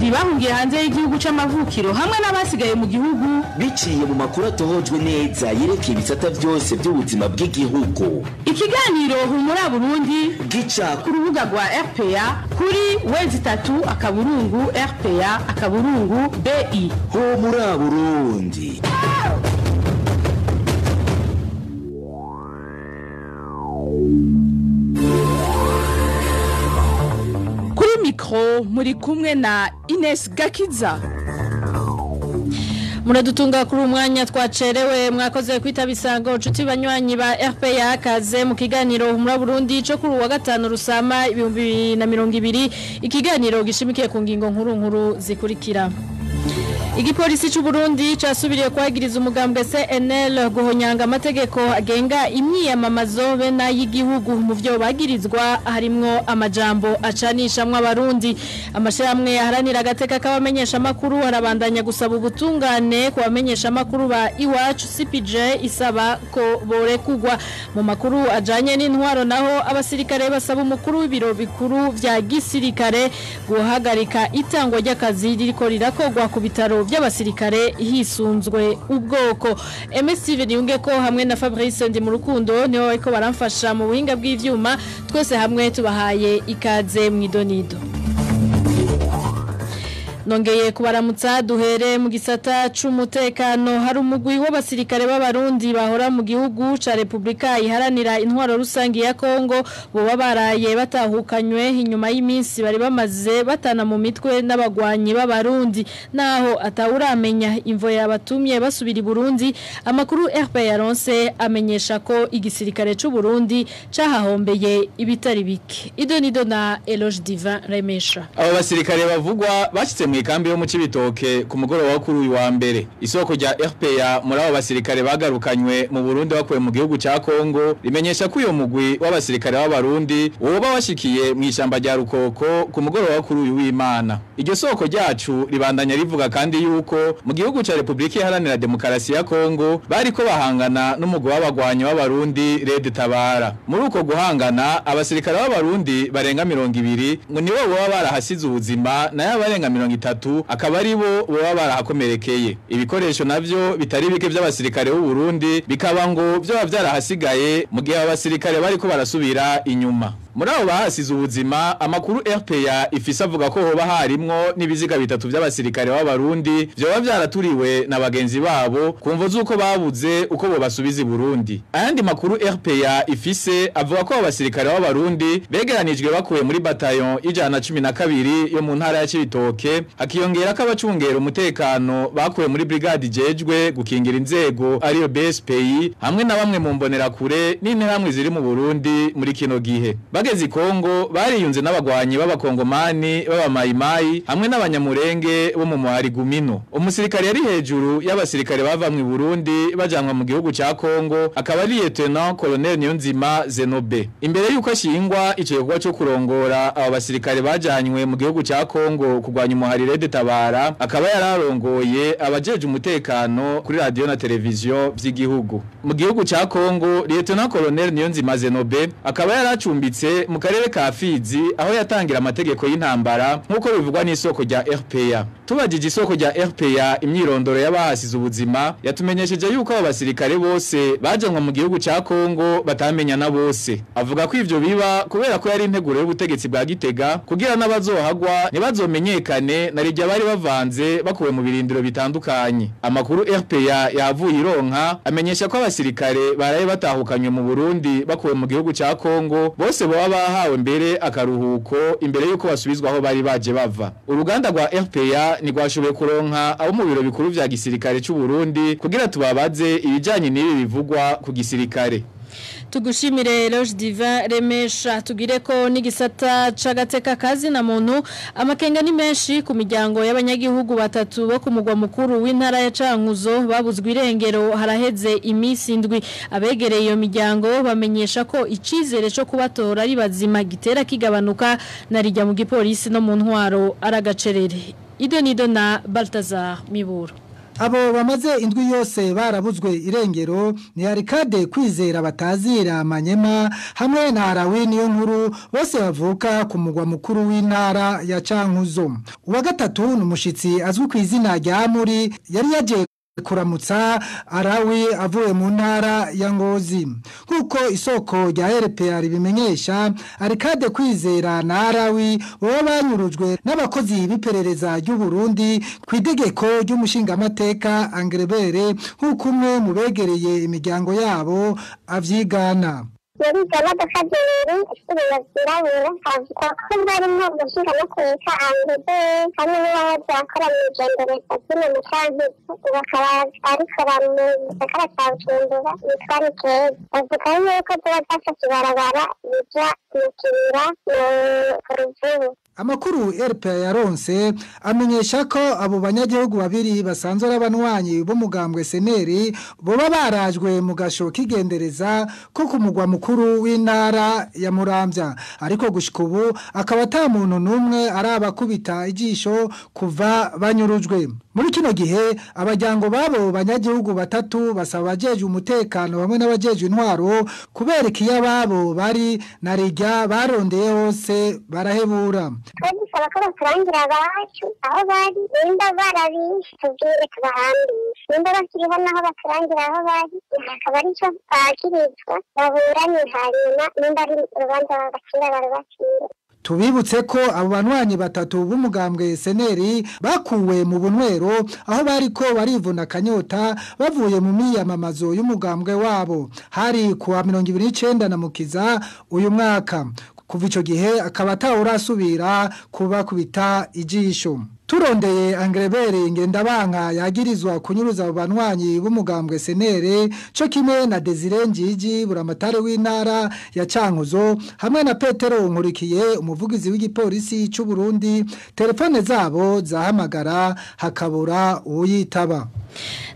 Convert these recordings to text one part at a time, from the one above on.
Abarundi bahungiye hanze y'igihugu c'amavukiro hamwe n'abasigaye mu gihugu biciye mu makuru atohojwe neza yerekeye ibisata byose by'ubuzima bw'igihugu. Ikiganiro Humura Burundi gica ku rubuga rwa RPA kuri w3.rpa.bi. Humura Burundi. Kuri mikro muri kumwe na Ines Gakiza. Muradutunga kuri umwanya twacerewe, mwakoze kwitaba isango nshuti banywanyi ba RPA, kaze mu kiganiro Humura Burundi cyo kuri uwa gatanu rusama 2020, ikiganiro gishimikiye ku ngingo nkuru nkuru zikurikira. Igipolisi c'u Burundi casubiriye kwagiriza umugambwe CNL guhonyanga amategeko agenga imyiyamamazo be n'ay'igihugu. Mu vyo bagirizwa harimwo amajambo acanishamwe abarundi. Amashirahamwe aharanira agateka k'abamenyesha makuru arabandanya gusaba ubutungane ku bamenyesha makuru ba Iwacu CPJ, isaba ko borekugwa. Mu makuru ajanye n'intwaro naho, abasirikare basaba umukuru w'ibiro bikuru vya gisirikare guhagarika itangwa ry'akazi ririko rirakogwa ku bitaro by'abasirikare hisunzwe ubwoko. MSV niyunge ko hamwe na Fabrice ndi mu rukundo niho bariko baramfasha mu buhinga bw'ivyuma, twese hamwe tubahaye ikaze mu idonido. Nongeye kubaramutsa, duhere mu gisata c'umutekano. Hari umugwi w'abasirikare b'abarundi bahora mu gihugu ca Republika Iharanira Intwaro Rusangi ya Kongo boba baraye batahukanywe inyuma y'iminsi bari bamaze batana mu mitwe n'abagwanyi b'abarundi, naho atawuramenya imvo yabatumye basubira i Burundi. Amakuru RP yaronse amenyesha ko igisirikare c'u Burundi cahahombeye ibitari bike. Idonido na Eloge Divin Remesha. Abo basirikare bavugwa bashitse mu ikambi yo mu Cibitoke ku mugoroba wo kuri uyu wa mbere. Isoko rya RPA muri abo basirikare bagarukanywe mu Burundi bakuwe mu gihugu ca Kongo rimenyesha ko uyo mugwi w'abasirikare b'abarundi woba washikiye mu ishamba rya Rukoko ku mugoroba wo kuri uyu w'Imana. Iryo soko ryacu ribandanya rivuga kandi yuko mu gihugu ca Republika Iharanira Demokarasi ya Kongo bariko bahangana n'umugwi w'abagwanyi b'abarundi Red Tabara. Muri uko guhangana, abasirikare b'abarundi barenga 20 ngo nibo boba barahasize ubuzima, nayo abarenga 30 akaba ari bo boba barahakomerekeye. Ibikoresho navyo bitari bike by'abasirikare b'u Burundi bikaba ngo byoba byarahasigaye mu gihe abasirikare bariko barasubira inyuma. Muri abo bahasize ubuzima, amakuru RPA ifise avuga ko hoba harimwo n'ibiziga bitatu by'abasirikare b'abarundi vyoba vyaraturiwe na bagenzi babo kumvo z'uko babuze uko bobasubiza i Burundi. Ayandi makuru RPA ifise avuga ko abo basirikare b'abarundi begeranijwe bakuye muri bataillon 112 yo mu ntara ya Cibitoke, hakiyongera ko abacungera umutekano bakuye muri brigade ijejwe gukingira inzego ariyo BSPI, hamwe na bamwe mu mbonerakure n'interahamwe ziri mu Burundi muri kino gihe. Bageze i Kongo bariyunze n'abagwanyi b'abakongomani b'abamayimayi hamwe n'abanyamurenge bo mu muhari Gumino. Umusirikare yari hejuru y'abasirikare bava mu Burundi bajanwa mu gihugu ca Kongo akaba ari Lieutenant Colonel Niyonzima Zenobe. Imbere yuko ashingwa ico gikorwa co kurongora abo basirikare bajanywe mu gihugu ca Kongo kurwanya umuhari Red Tabara, akaba yararongoye abajeje umutekano kuri radio na televiziyo vy'igihugu. Mu gihugu ca Kongo, Lieutenant Colonel Niyonzima Zenobe akaba yaracumbitse mu karere ka Fizi aho yatangira amategeko y'intambara nk'uko bivugwa n'isoko rya RPA. Tubajije isoko rya RPA imyirondoro y'abahasize ubuzima, yatumenyesheje yuko abo basirikare bose bajanwa mu gihugu ca Kongo batamenya na bose. Avuga ko ivyo biba kubera ko yari integuro y'ubutegetsi bwa Gitega kugira n'abazohagwa ntibazomenyekane na rijya bari bavanze bakuwe mu birindiro bitandukanye. Amakuru RPA yavuye ironka amenyesha ko abasirikare baraye batahukanywe mu Burundi bakuwe mu gihugu ca Kongo bose baba bahawe mbere akaruhuko imbere yuko basubizwa aho bari baje bava. Uruganda rwa RPA ntigwashoboye kuronka abo mu biro bikuru vya gisirikare c'u Burundi kugira tubabaze ibijanye n'ibi bivugwa ku gisirikare. Tugushimire Eloge Divin Remesha. Tugire ko n'igisata c'agateka kazi na muntu, amakenga ni menshi ku miryango y'abanyagihugu batatu bo ku mugwa mukuru w'intara ya Cankuzo babuzwe irengero haraheze iminsi 7. Abegereye iyo miryango bamenyesha ko icizere co kubatora ari bazima gitera kigabanuka, narijya mu gipolisi no mu ntwaro aragacerere. Idonido na Baltazar Miburo. Abo bamaze indwi yose barabuzwe irengero ni Arikade Kwizera batazira Manyema hamwe na Arawi niyo nkuru, bose bavuka ku mugwa mukuru w'intara ya Cankuzo. Uwa gatatu ni umushitsi azwi ku izina rya Muri, yari yaje kuramutsa Arawi avuye mu ntara ya Ngozi. Kuko isoko rya RPR bimenyesha, Arikade Kwizera na Arawi baba banyurujwe n'abakozi b'iperereza ry'u Burundi ku itegeko ry'umushingamateka Angrebere, nk'uko umwe mu begereye imiryango yabo avyigana. Muri izo modoka zibiri ifite ibintu byirabura, havuga ko barimo umushingamateka Angrebere hamwe n'uwahoze akora mu igendereza ry'ino mu Cankuzo, ubu akaba abikora mu gisagara ca Bujumbura yitwa Nikeza. Bavuga yuko ziba zafashe ibarabara rija mu Kibira mu Ruvubu. Amakuru RPA yaronse amenyesha ko abo banyagihugu babiri basanzwe ari abanywanyi b'umugambwe Seneri boba barajwe mu gasho kigendereza ko ku mugwa mukuru w'intara ya Muramvya, ariko gushika ubu akaba ata muntu n'umwe arabakubita ijisho kuva banyurujwe. Muri kino gihe abajyango babo banyagihugu batatu basaba abajeje umutekano hamwe n'abajeje intwaro kubereka iyo ababo bari na rijya barondeye hose barahebura. Twe dusaba ko baturangira abacu aho bari, nimba barabishe tubwire tubahambishe, nimba bakiriho naho baturangira aho bari, hakaba arico bakirizwa baburanye, hanyuma nimba ari urubanza babacira barubacire. Tubibutse ko abo banywanyi batatu b'umugambwe Seneri bakuwe mu bunywero aho bariko barivuna akanyota bavuye mu miyamamazo y'umugambwe wabo, hari kuwa 29 na Mukiza uyu mwaka. Kuva ico gihe akaba atawurasubira kubakubita ijisho. Turondeye Angrebere Ngendabanka yagirizwa kunyuruza abo banywanyi b'umugambwe Senere co kimwe na Desire Njiji buramatare w'intara ya Cankuzo hamwe na Petero Nkurikiye umuvugizi w'igipolisi c'u Burundi, telefone zabo zahamagara hakabura uwuyitaba.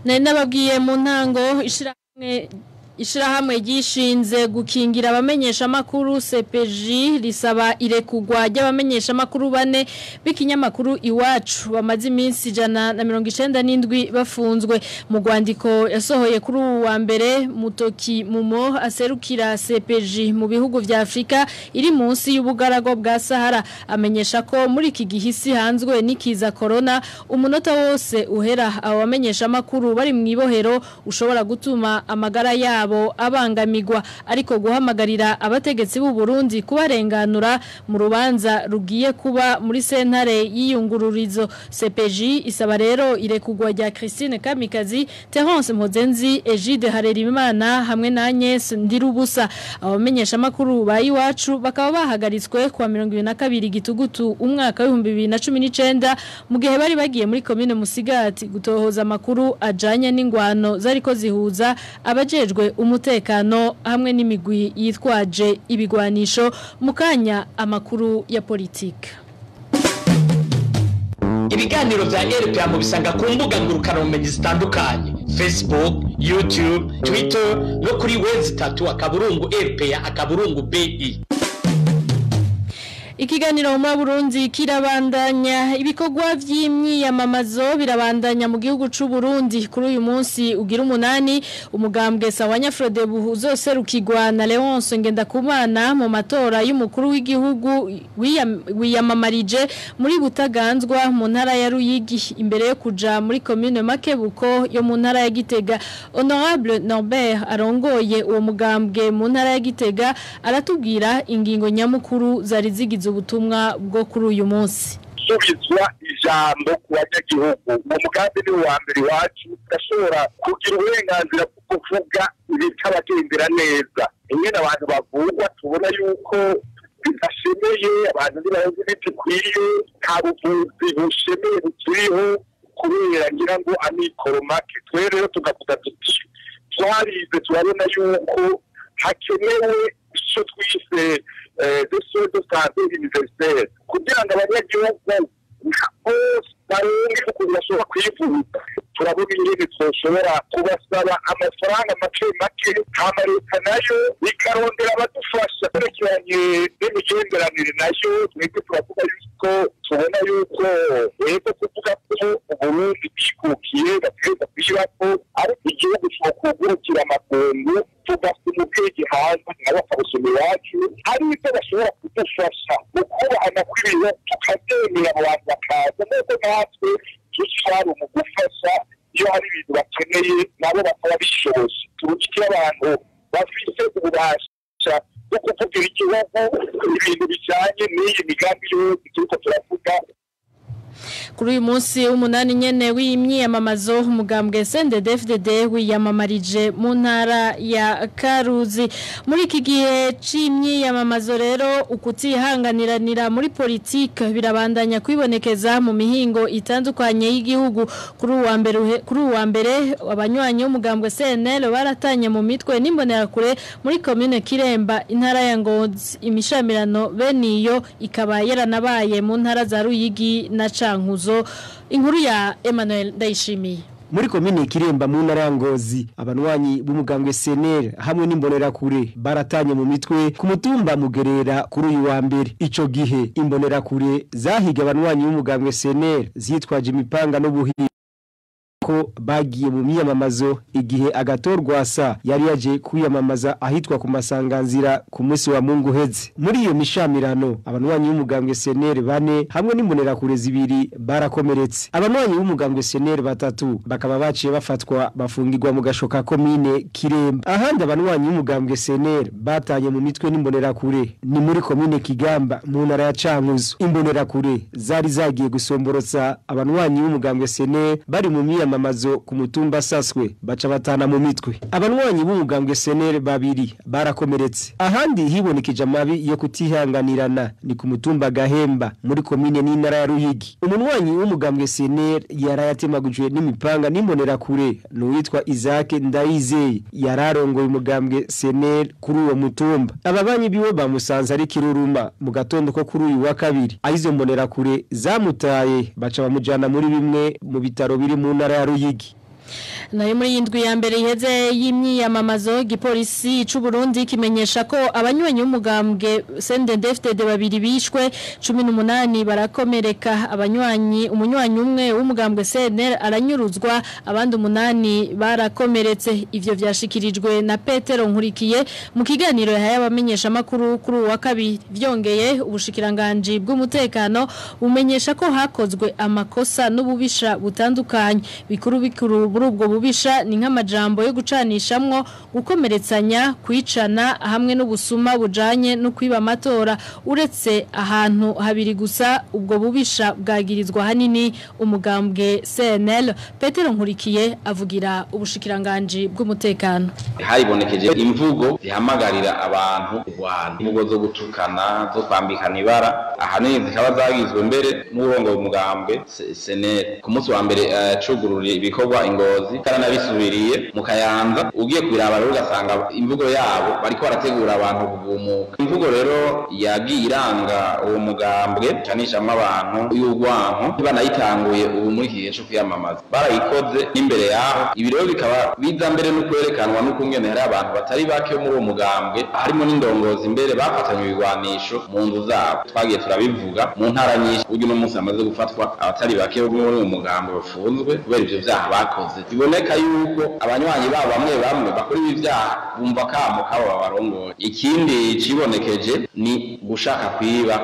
Nari nababwiye mu ntango ishirahamwe Ishirahamwe ryishinze gukingira abamenyesha makuru CPJ risaba irekugwa ry'abamenyesha makuru bane b'ikinyamakuru Iwacu bamaze iminsi 197 bafunzwe. Mu rwandiko yasohoye kuri uwu wa mbere, Mutoki Mumo aserukira CPJ mu bihugu vya Afrika iri munsi y'ubugarago bwa Sahara amenyesha ko muri iki gihe isi hanzwe n'ikiza corona, umunota wose uhera abo bamenyesha makuru bari mu ibohero ushobora gutuma amagara yabo abangamigwa, ariko guhamagarira abategetsi b'u Burundi kubarenganura mu rubanza rugiye kuba muri sentare y'iyungururizo. CPJ isaba rero irekugwa rya Christine Kamikazi, Terence Mpozenzi, Egide Harerimana hamwe na Agnes Ndirubusa. Abamenyesha makuru ba Iwacu bakaba bahagaritswe kuwa 22 Gitugutu umwaka wa 2019 mu gihe bari bagiye muri commune Musigati gutohoza amakuru ajanye n'ingwano zariko zihuza abajejwe umutekano hamwe n'imigwi yitwaje ibigwanisho. Mukanya amakuru ya politike. Ibiganiro vya RPA mubisanga ku mbuga ngurukanabumenyi zitandukanye: Facebook, YouTube, Twitter no kuri www.rpa.bi. Ikiganiro mu Burundi kirabandanya. Ibikorwa vy'imyiyamamazo birabandanya mu gihugu c'u Burundi. Kuri uyu munsi ugira umunani, umugambwe Sawanya Frodebu uzoserukirwa na Leonce Ngendakumana mu matora y'umukuru w'igihugu wiyamamarije muri Butaganzwa mu ntara ya Ruyigi, imbere yo kuja muri commune Makebuko yo mu ntara ya Gitega. Honorable Norbert arongoye uwo mugambwe mu ntara ya Gitega aratubwira ingingo nyamukuru zari zigize ubutumwa bwo kuri uyu munsi. Gusubizwa ijambo ku banyagihugu, uwo mugambi ni uwa mbere iwacu, ugashobora kugira uburenganzira bwo kuvuga ibitabagendera neza. Ingene abantu bavugwa tubona yuko bidashemeye, abantu ntibazi ibikwiye, nta buvuzi bushemeye bukiriho kubera ngira ngo amikoro make. Twe rero tugavuga tuti twarize turabona yuko hakenewe icyo twise de soins de santé universelle kugira ngo abanyagihugu bose baronke ukuntu bashobora kwivuza. Turabona ingene twoshobora kubasaba amafaranga make make, hama leta nayo ikarondera abadufasha kwerekeranye n'imigenderanire nayo. Twebwe turavuga yuko tubona yuko yego kuvuga ko Burundi bwikukiye bategereza kuyibako, ariko igihugu cokugurukira amakungu tugasoma ubwenge hanze nabo bakabusoma iwacu, ari ibyo bashobora kudufasha mu kubahana kw'ibihugu tukabyemera abo bantu bakaza, nk'uko natwe dushobora mu gufasha iyo hari ibintu bakeneye nabo bakaba bishoboye. Turungikire abantu bafise ububasha bwo kuvugira igihugu ibintu bijanye n'iyi migambi yose turiko turavuga. Kuri uyu munsi w'umunani nyene w'imyiyamamazo umugambwe CNDD-FDD wiyamamarije mu ntara ya Karuzi. Muri iki gihe c'imyiyamamazo rero ukutihanganiranira muri politike birabandanya kwibonekeza mu mihingo itandukanye y'igihugu. Kuri uwa mbere abanywanyi b'umugambwe CNL baratanye mu mitwe n'imbonerakure muri commune Kiremba intara ya Ngozi. Imishamirano bene iyo ikaba yaranabaye mu ntara za Ruyigi na Cankuzo. Inkuru ya Emmanuel Ndayishimiye. Muri komine Kiremba mu ntara ya Ngozi, abanwanyi b'umugambwe CNL hamwe n'imbonerakure baratanye mu mitwe ku mutumba Mugerera kuri uyu wa mbere. Ico gihe imbonerakure zahiga abanwanyi b'umugambwe CNL zitwaje imipanga n'ubuhi ko bagiye mu miyamamazo igihe agatorwasa yari yaje kwiyamamaza ahitwa ku masanganzira ku munsi wa Mungu heze. Muri iyo mishamirano abanwanyi b'umugambwe CNL bane hamwe n'imbonerakure zibiri barakomeretse. Abanwanyi b'umugambwe CNL batatu bakaba baciye bafatwa bafungirwa mu gashoka komine Kiremba. Ahandi abanwanyi b'umugambwe CNL batanye mu mitwe n'imbonerakure ni muri komine Kigamba mu ntara ya Cankuzo. Imbonerakure zari zagiye gusomborotsa abanwanyi b'umugambwe CNL bari mu miyamamazo ku mutumba Saswe baca batana mu mitwe. Abanwanyi b'umugambwe CNL babiri barakomeretse. Ahandi hibonekeje amabi yo kutihanganirana ni ku mutumba Gahemba muri komine n'intara ya Ruyigi. Umunwanyi w'umugambwe CNL yarayatemagujwe n'imipanga n'imbonerakure n'uwitwa Isaac Ndayizeye yararongoye umugambwe CNL kuri uwo mutumba. Ababanyi biwe bamusanze ari kiruruma mu gatondo ko kuri uyu wa kabiri. Aizo mbonerakure zamutaye baca bamujana muri bimwe mu bitaro biri mu ntara ya Ruyigi. Nayo muri indwi ya mbere iheze y'imyiyamamazo igipolisi c'u Burundi kimenyesha ko abanywanyi b'umugambwe CNDD-FDD babiri bishwe, 18 barakomereka. Abanywanyi umunywanyi umwe w'umugambwe CNL aranyuruzwa, abandi 8 barakomeretse. Ivyo vyashikirijwe na Petero Nkurikiye mu kiganiro yahaye abamenyesha makuru kuri uwa kabiri. Vyongeye ubushikiranganji bw'umutekano bumenyesha ko hakozwe amakosa n'ububisha butandukanye. Bikuru bikuru muri ubwo bubisha ni nk'amajambo yo gucanishamwo, gukomeretsanya, kwicana hamwe n'ubusuma bujanye no kwiba amatora. Uretse ahantu habiri gusa ubwo bubisha bwagirizwa hanini umugambwe CNL. Petero Nkurikiye avugira ubushikiranganji bw'umutekano. Haribonekeje imvugo zihamagarira abantu kurwana, imvugo zo gutukana, zo kwambikana ibara, ahanini zikaba zagizwe mbere n'urongo umugambwe CNL. Ku munsi wa mbere cugururiye ibikorwa Ingozi karanabisubiriye mu Kayanza, ugiye kubiraba rero ugasanga imvugo yabo bariko barategura abantu kugumuka. Imvugo rero yagiye iranga uwo mugambwe canishamo abantu y'urwanko, banayitanguye ubu muri iki gihe co kwiyamamaza barayikoze n'imbere yaho. Ibi rero bikaba biza mbere no kwerekanwa n'ukungene hari abantu batari bake muri uwo mugambwe harimo n'indongozi mbere bafatanywe ibigwanisho mu nzu zabo. Twagiye turabivuga mu ntara nyinshi, buryo uno munsi hamaze gufatwa abatari bake bo muri uwo mugambwe bafunzwe kubera ivyo vyaha bakoze. Biboneka yuko abanywanyi babo bamwe bamwe bakora ibi vyaha bumva kamo kabo babarongoye. Ikindi cibonekeje ni gushaka kwiba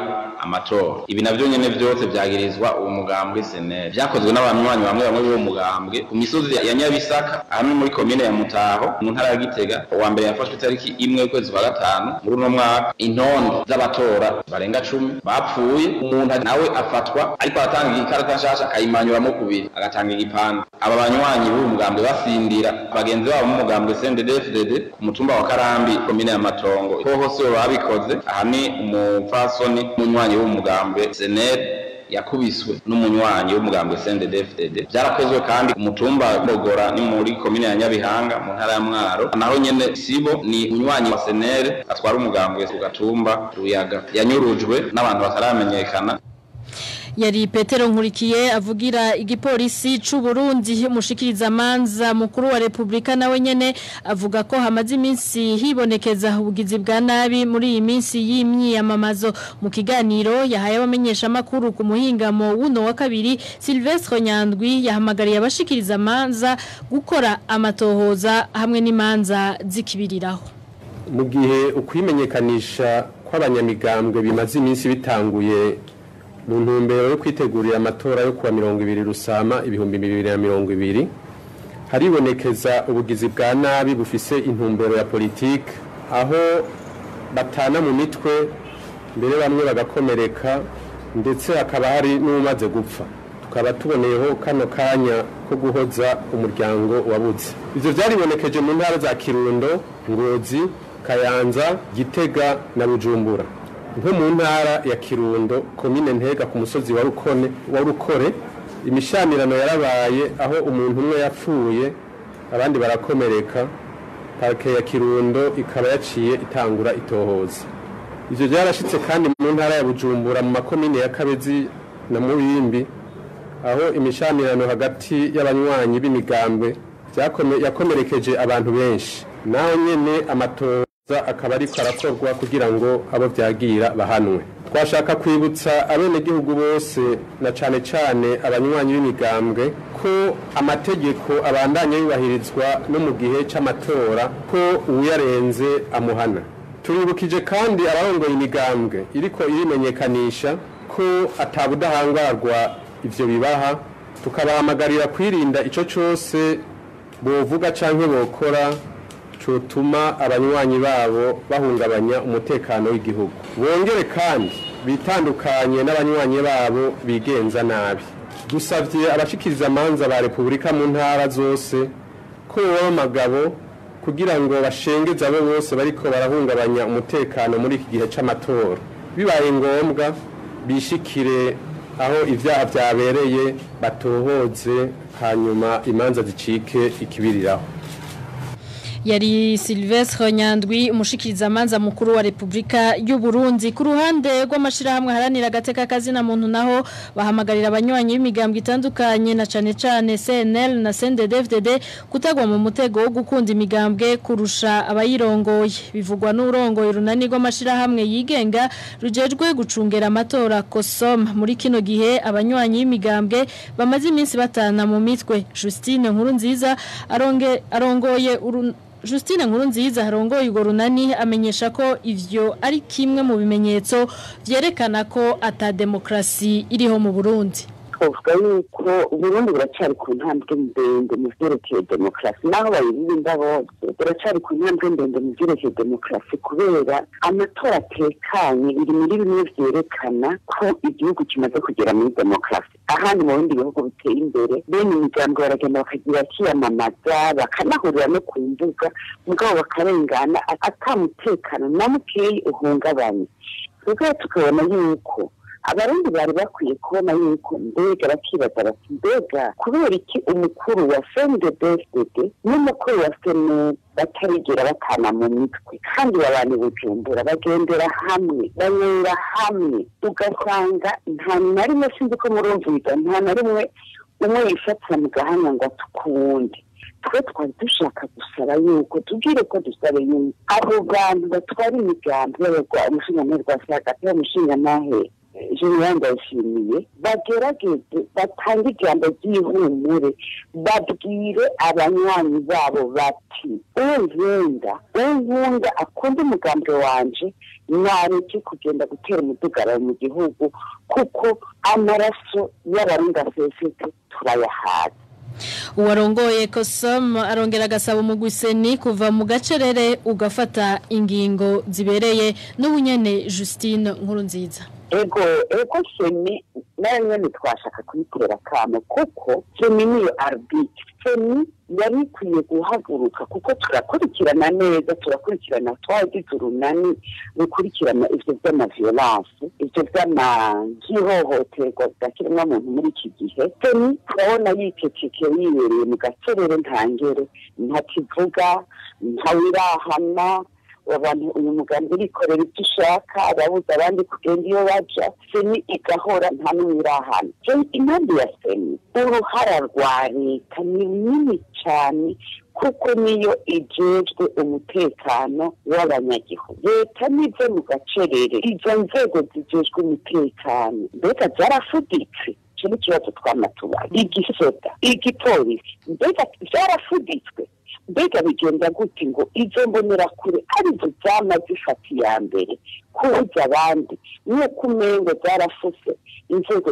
amatora. Ibi navyo nyene vyose vyagirizwa uwo mugambwe CNL. Vyakozwe n'abanywanyi bamwe bamwe b'uwo mugambwe ku misozi ya Nyabisaka hamwe muri komine ya Mutaho mu ntara ya Gitega. Uwa mbere yafashwe itariki 1 y'ukwezi kwa gatanu muri uno mwaka. Intonde z'abatora barenga 10 bapfuye, umuntu nawe afatwa ariko aratanga ikarata nshasha akayimanyuramo kubiri agatanga igipande. Aba banywanyi b'uwo mugambwe basindira bagenzi babo mu mugambwe CNDD-FDD ku mutumba wa Karambi komine ya Matongo. Ho hose babikoze. Aha ni umupfasoni umunywanyi w'umugambwe CNL yakubiswe n'umunywanyi w'umugambwe CNDD-FDD. Byarakozwe kandi umutumba Bogora ni muri komine ya Nyabihanga mu ntara ya Mwaro, naho nyene Sibo ni umunywanyi wa CNL atwara umugambwe ku gatumba Ruyaga, yanyurujwe n'abantu bataramenyekana. Yari Petero Nkurikiye avugira igipolisi c'u Burundi. Mushikiriza manza mukuru wa Republika nawe nyene avuga ko hamaze iminsi hibonekeza ubugizi bwa nabi muri iyi minsi y'imyiyamamazo. Mu kiganiro yahaye abamenyesha makuru ku muhingamo wuno wa kabiri, Silvestre Nyandwi yahamagariye abashikiriza manza gukora amatohoza hamwe n'imanza zikibiriraho. Mu gihe ukwimenyekanisha kw'abanyamigambwe bimaze iminsi bitanguye mu ntumbero yo kwitegurira amatora yo kuwa 20 Rusama 2020, haribonekeza ubugizi bwa nabi bufise intumbero ya politike, aho batana mu mitwe mbere bamwe bagakomereka ndetse hakaba hari n'umaze gupfa. Tukaba tuboneyeho kano kanya ko guhoza umuryango wabuze. Ivyo vyaribonekeje mu ntara za Kirundo, Ngozi, Kayanza, Gitega na Bujumbura. Nko mu ntara ya Kirundo, komine Ntega ku musozi wa Rukone wa Rukore, imishamirano yarabaye aho umuntu umwe yapfuye abandi barakomereka. Parke ya Kirundo ikaba yaciye itangura itohoza. Ivyo byarashitse kandi mu ntara ya Bujumbura mu makomine ya Kabezi na Mubimbi, aho imishamirano hagati y'abanywanyi b'imigambwe yakomerekeje abantu benshi. Naho nyene amatoza akaba ariko arakorwa kugira ngo abo vyagira bahanwe. Twashaka kwibutsa abenegihugu bose na cane cane abanywanyi b'imigambwe ko amategeko abandanya yubahirizwa no mu gihe c'amatora, ko uyarenze amuhana. Turibukije kandi abarongoye imigambwe iriko irimenyekanisha ko atabudahangarwa ivyo bibaha, tukabahamagarira kwirinda ico cose bovuga canke bokora cotuma abanywanyi babo bahungabanya umutekano w'igihugu. Bongere kandi bitandukanye n'abanywanyi babo bigenza nabi. Dusavye abashikiriza amanza ba Republika mu ntara zose ko baba amagabo kugira ngo bashengeze abo bose bariko barahungabanya umutekano muri iki gihe c'amatora. Bibaye ngombwa bishikire aho ivyaha vyabereye batohoze, hanyuma imanza zicike ikibiriraho. Yari Silvestre Nyandwi, umushikiriza manza mukuru wa Republika y'u Burundi. Ku ruhande rw'amashirahamwe haranira agateka kazina muntu naho bahamagarira abanywanyi b'imigambwe itandukanye na cane cane CNL na CNDD-FDD kutagwa mu mutego wo gukunda imigambwe kurusha abayirongoye. Bivugwa n'urongoye urunani rw'amashirahamwe yigenga rujejwe gucungera amatora KOSOM. Muri kino gihe abanywanyi b'imigambwe bamaze iminsi batana mu mitwe. Justine Nkurunziza arongoye Justine Nkurunziza harongoye urwo runani amenyesha ko ivyo ari kimwe mu bimenyetso vyerekana ko ata demokrasi iriho mu Burundi. Twovuga yuko Uburundi buracyari ku ntambwe ndende mu vyerekeye demokarasi, naho bayiririmba bose buracyari ku ntambwe ndende mu vyerekeye demokarasi, kubera amatora atekanye biri muri bimwe vyerekana ko igihugu kimaze kugera muri demokarasi. Ahandi mu bindi bihugu biteye imbere bene imiryango baragenda bakagira kiyamamaza, bakanahurira no ku mbuga, mugabo bakarengana ata mutekano na mukeyi uhungabanye. Twebwe tukabona yuko abarundi bari bakwiye kubona yuko mbega bakibaza bati mbega kubera iki umukuru wa CNDD-FDD n'umukuru wa CNL batarigera batana mu mitwe, kandi babana i Bujumbura bagendera hamwe, banywera hamwe, ugasanga nta na rimwe, sinzi ko murumviriza, nta na rimwe umwe yifatira mu gahanga ngo atukunde. Twe twari dushaka gusaba yuko tubwire ko dusabe yuko abo bantu batwara imigambi y'abagwa umushingantahe Rwasagati n'umushingantahe Jean Ndayishimiye bagerageze batange ijambo ry'ihumure, babwire abanywanyi babo bati unkunda unkunda akunda umugambi wanje nareke kugenda gutera umudugararo mu gihugu, kuko amaraso y'abarundi asesetse turayahaze. Uwarongoye KOSOM arongera agasaba umugwiseni kuva mu gacerere ugafata ingingo zibereye. N'ubunyene Justine Nkurunziza. Ego seni nayo nyene twashaka kuyikorera kamo, kuko seni niyo arbitre. Seni yari ikwiye guhaguruka, kuko turakurikirana neza, turakurikirana twagize urunani rukurikirana ivyo vy'amaviolence, ivyo vy'amahohoterwa bwa kiremwamuntu muri iki gihe. Seni turabona yicecekeye yibereye mu gacerere ntangere, ntakivuga, ntawirahana. Abantu uyu mugambi urikorera ibyo ushaka, ababuza abandi kugenda iyo baja. CENI igahora, nta n'umwe irahana. Impamvu ya CENI, uruhara rwa leta ni runini cyane, kuko niyo ijejwe umutekano w'abanyagihugu. Leta nive mu gacerere. Izo nzego zijejwe umutekano mbega zarafuditse? Icyo ni ikibazo twamatubaye. Igisoda, igipolisi, mbega byarafuditswe? Mbega bigenda gute ngo izo mbonerakure arizo zama zifata iya mbere kubuza abandi, nk'uko umengo zarafuse? Inzego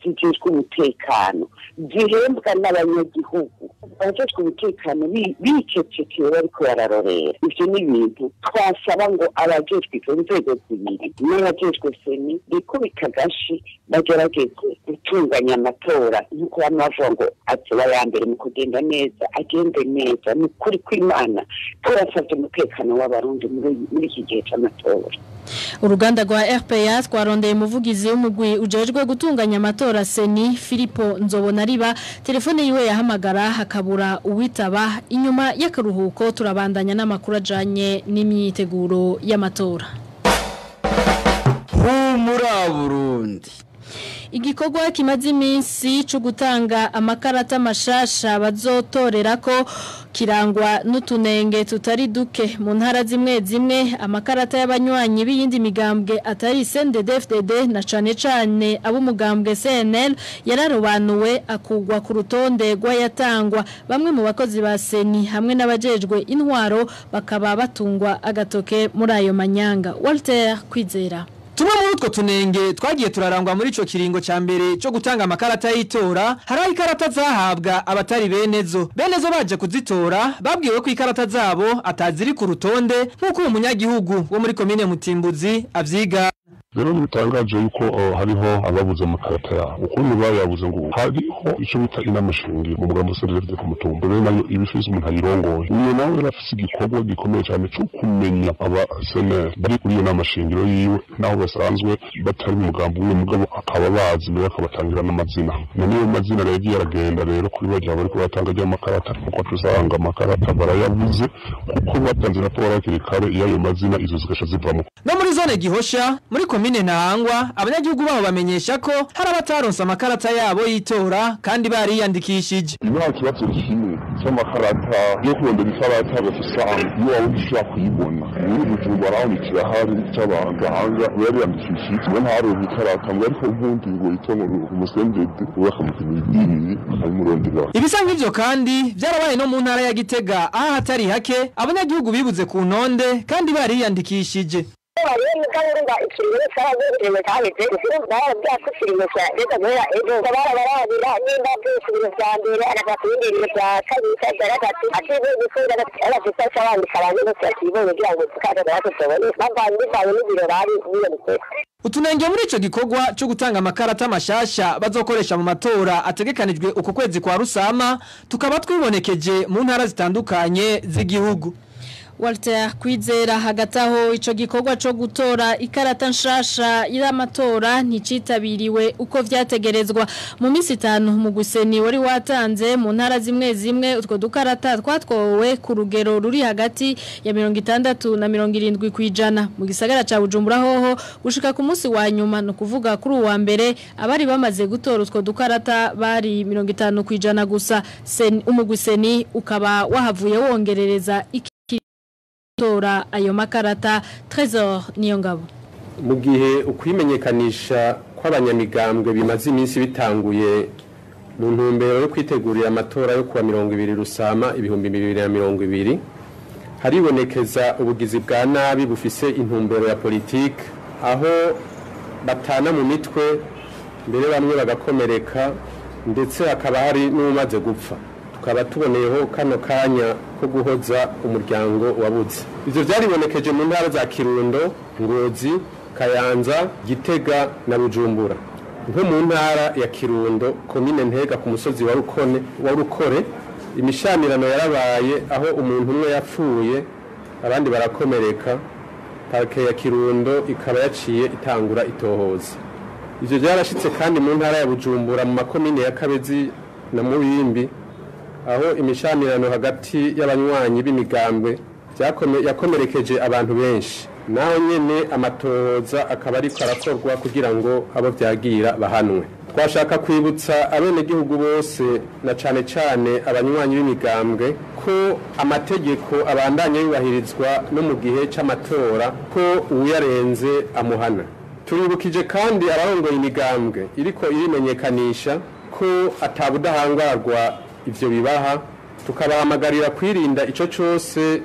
zijejwe umutekano zihembwa n'abanyagihugu, abajejwe umutekano bicecekeye bariko bararorera. Ivyo ni ibintu twasaba ngo abajejwe izo nzego zibiri n'abajejwe CENI bikubita agashi, bagerageze gutunganya amatora nk'uko bamwe bavuga ngo azoba aya mbere mu kugenda neza, agende neza. Ni ukuri kw'Imana, turasabye umutekano w'Abarundi muri iki gihe c'amatora. Uruganda rwa RPA twarondeye umuvugizi w'umugwi ujejwe gutunganya amatora CENI, Filipo Nzobonariba, telefone yiwe yahamagara hakabura uwitaba. Inyuma y'akaruhuko turabandanya n'amakuru ajanye n'imyiteguro y'amatora. Humura Burundi. Igikorwa kimaze iminsi cyo gutanga amakarata mashasha bazotorera ko kirangwa n'utunenge tutari duke. Mu ntara zimwe zimwe, amakarata y'abanywanyi b'iyindi migambwe atari CNDD-FDD, na cane cane ab'umugambwe CNL, yararobanuwe akugwa ku rutonde rw'ayatangwa. Bamwe mu bakozi ba CENI hamwe n'abajejwe intwaro bakaba batungwa agatoke muri ayo manyanga. Walter Kwizera. Tumwe muri utwo tunenge twagiye turarangwa muri ico kiringo ca mbere cyo gutanga amakarata y'itora, hari aho ikarata zahabwa abatari benezo. Benezo baje kuzitora babwiwe ko ikarata zabo ataziri ku rutonde, nk'uko uwo munyagihugu wo muri komine Mutimbuzi avyiga. Rero ntibitangaje yuko hariho ababuze amakarata yabo. Ukuntu bayabuze, ngo hariho icyo bita inama shingiro mu mugambi CNDD ku mutumba, rero nayo iba ifise umuntu ayirongoye. Uyo nawe yari afise igikorwa gikomeye cyane cyo kumenya aba CNL bari kuri iyo nama shingiro yiwe, naho basanzwe batari mu mugambi umwe, mugabo akaba bazi mbere, akabatangira n'amazina. None ayo mazina rero yagiye aragenda rero kuri barya bariko baratanga ry'amakarata, kuko usanga amakarata barayabuze kuko batanze raporo hakiri kare iyo ayo mazina, izo zigasha zivamo. No muri zone Gihosha, muri komine Ntahangwa, abanyagihugu babo bamenyesha ko hari abataronse amakarata yabo y'itora kandi bariyandikishije. Nta kibazo kimwe cy'amakarata yo kurondera ikarata, ugasanga iyo waba ushaka kuyibona muri Bujumbura aho kirahari cy'abantu gahanga yariyandikishije, ngo ntaronke ikarata, ngo ariko ubundi ngo itongo umusendede bakamupima idini akabimurondera. Ibisa nk'ivyo kandi byarabaye no mu ntara ya Gitega, aho hatari hake abanyagihugu bibuze ku ntonde kandi bariyandikishije. Rero mugabo urumva ikiringo cyaragerewe cyaheze, urumva barabwira ko ikiringo cya leta guhera ejo barabarabira nimba byose ibintu vya mbere, agaca ku bindi bintu vya kabiri, cya gatatu, atibuye gukunda agafisa cyabandika abantu bose bakibonye kugira ngo tukaza natwe bavanye bivanye n'ibiro bari biyanditse. Utunenge muri ico gikorwa cyo gutanga amakarata mashasha bazokoresha mu matora ategekanijwe uku kwezi kwa Rusama tukaba twibonekeje mu ntara zitandukanye z'igihugu. Walter Kwizera. Hagati aho, ico gikorwa co gutora ikarata nshasha y'amatora nticitabiriwe uko vyategerezwa. Mu minsi 5 mu guseni wari watanze, mu ntara zimwe zimwe utwo dukarata twatwowe ku rugero ruri hagati ya 60 na 70 kwijana. Mu gisagara ca Bujumbura hoho, gushika ku munsi wa nyuma, no kuvuga kuri uwa mbere, abari bamaze gutora utwo dukarata bari 50 kwijana gusa. Umuguseni ukaba wahavuye wongerereza iki tora ayo makarata. Trésor Niyongabo. Mu gihe ukwimenyekanisha kw'abanyamigambwe bimaze iminsi bitanguye mu ntumbero yo kwitegurira amatora yo kuwa 20 Rusama 2020, haribonekeza ubugizi bwa nabi bufise intumbero ya politike, aho batana mu mitwe, mbere bamwe bagakomereka, ndetse hakaba hari n'umaze gupfa. Tukaba tuboneyeho kano kanya ko guhoza umuryango wabuze. Ivyo vyaribonekeje mu ntara za Kirundo, Ngozi, Kayanza, Gitega na Bujumbura. Nko mu ntara ya Kirundo, komine Ntega, ku musozi wa Rukone wa Rukore, imishamirano yarabaye aho umuntu umwe yapfuye, abandi barakomereka. Parke ya Kirundo ikaba yaciye itangura itohoza. Ivyo byarashitse kandi mu ntara ya Bujumbura, mu makomine ya Kabezi na Mubimbi, aho imishamirano hagati y'abanywanyi b'imigambwe Yakomerekeje abantu benshi, naho nyene amatohoza akaba ariko arakorwa kugira ngo abo vyagira bahanwe. Twashaka kwibutsa abenegihugu bose na cane cane abanywanyi b'imigambwe ko amategeko abandanya yubahirizwa no mu gihe c'amatora, ko uwuyarenze amuhana. Turibukije kandi abarongoye imigambwe iriko irimenyekanisha ko atabudahangarwa ivyo bibaha, tukabahamagarira kwirinda ico cose